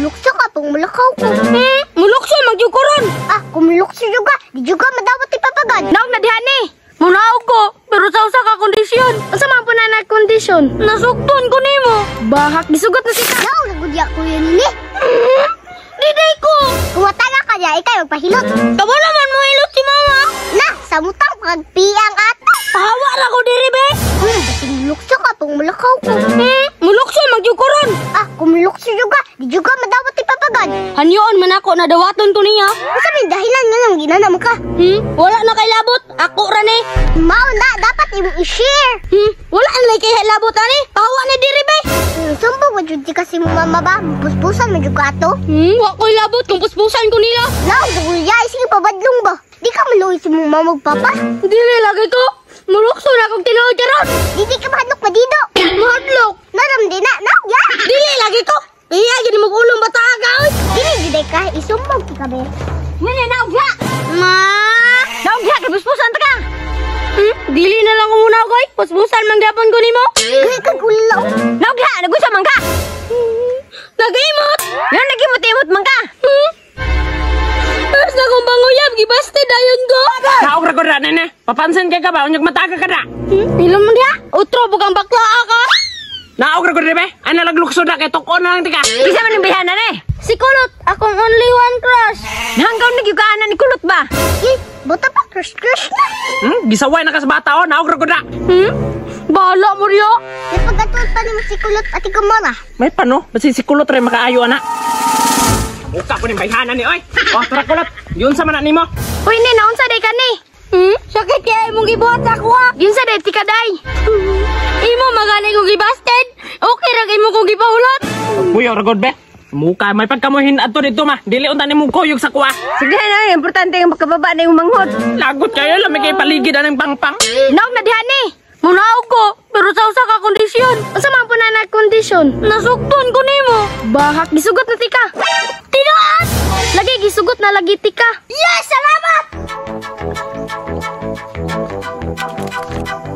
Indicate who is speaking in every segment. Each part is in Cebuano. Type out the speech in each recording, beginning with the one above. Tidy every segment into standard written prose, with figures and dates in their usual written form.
Speaker 1: Mulukso ka pong mulakaw ko.
Speaker 2: Mulukso man gyud ko ron.
Speaker 1: Ah, kung mulukso juga, di juga madawat ipapagad.
Speaker 2: Naog na diha ni. Munaog ko, pero sa usa ka kondisyon. Unsa man po na na kondisyon? Nasugton ko nimo. Bahak gisugot na sika.
Speaker 1: Naog na gud ya kuya nini.
Speaker 2: Diday ko.
Speaker 1: Kumataga ka niya, ikay magpahilot.
Speaker 2: Kabalo man mo hilot si mama.
Speaker 1: Na, sa mutang pagpiang ata.
Speaker 2: Pahawa ra ko diri be.
Speaker 1: Basig mulukso ka pong mulakaw ko.
Speaker 2: Mulukso man gyud ko ron.
Speaker 1: Ah, kung mulukso juga, di juga madawat ipapagad.
Speaker 2: Hanyoon man ako na dawaton ko niya.
Speaker 1: Unsa may dahilan nga nang ginana mo ka?
Speaker 2: Wala na kay labot. Ako ra ni.
Speaker 1: Mao na, dapat imong i-share.
Speaker 2: Wala na kay labot ani. Pahawa na diri be.
Speaker 1: Sumbong mo jud kasi mo mama ba? Puspusan mo jud ka ato.
Speaker 2: Wa ko'y labot kung puspusan ko nila.
Speaker 1: Naog na ya, sige pabadlong ba? Di ka maluoy sa mong mama ug papa?
Speaker 2: Dili lagi ko. Mulukso na akong tinuod karon.
Speaker 1: Di ka mahadlok madido.
Speaker 2: Mahadlok.
Speaker 1: Naram di na, naog ya.
Speaker 2: Dili lagi ko. Iya gid mo ulong bata ka oy.
Speaker 1: Dili jud ay ka isumbong ti ka be.
Speaker 2: Ngene naog ya. Ma. Naog ya kay puspusan ta ka. Dili na lang ko muna koy. Puspusan man gyapon ko nimo.
Speaker 1: Gay kag ulo.
Speaker 2: Naog ya, nagusa man ka. Nagimot. Yan nagimot-imot man ka. Tapos na kong banguyab, gibaste dayon ko.
Speaker 3: Naog ra ko ra nene. Papansin kay ka ba unyag mataga ka na.
Speaker 2: Ilom mo diha. Utro bugang bakla ka.
Speaker 3: Naog ra ko dire be. Ana laglukso na kay tukon na lang tika.
Speaker 4: Bisa man yung bihana ni.
Speaker 2: Si Kulot, akong only one crush.
Speaker 4: Nahanggaw na gyud ka ni Kulot ba?
Speaker 1: Eh, buta pa crush crush na.
Speaker 3: Gisaway na ka sa bata oh, naog ra ko na.
Speaker 2: Bahala mo riyo.
Speaker 1: May pagkatuon pa nimo si Kulot at Gomora.
Speaker 3: May pano, basi si Kulot ra makaayo ana. Buka ko ning bayhana ni oy. Oh, tara Kulot. Yun sa man na nimo.
Speaker 2: Uy, ni, naunsa day ka ni? Sakit kaya imong gibuhat sa ako ha. Yun sa day, tika day. Imo magani kong gibasted. Okay ra kay mo kong gipahulot.
Speaker 3: Puyo ra gud be. Muka may pagkamuhin adto dito ma. Dili unta nimo kuyog sa kuha.
Speaker 4: Sige na, importante yung makababa na yung manghod.
Speaker 3: Lagot kayo lami kay paligid anang pangpang.
Speaker 2: Naog na diha ni. Munaog ko, pero sa usa ka kondisyon. Unsa man po na na kondisyon? Nasugton ko nimo. Bahak gisugot na tika. Tinuod! Lagi gisugot na lagi tika. Yes, salamat.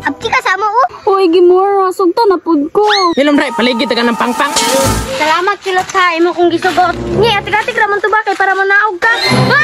Speaker 1: Abti ka sa mo oh.
Speaker 2: Uy, gimora, sugton na pud ko.
Speaker 3: Hilom re paligid ka ng pangpang.
Speaker 2: Salamat kilot ha, imo kong gisugot. Ni, atik-atik ra man to ba kay para manaog ka. Ha?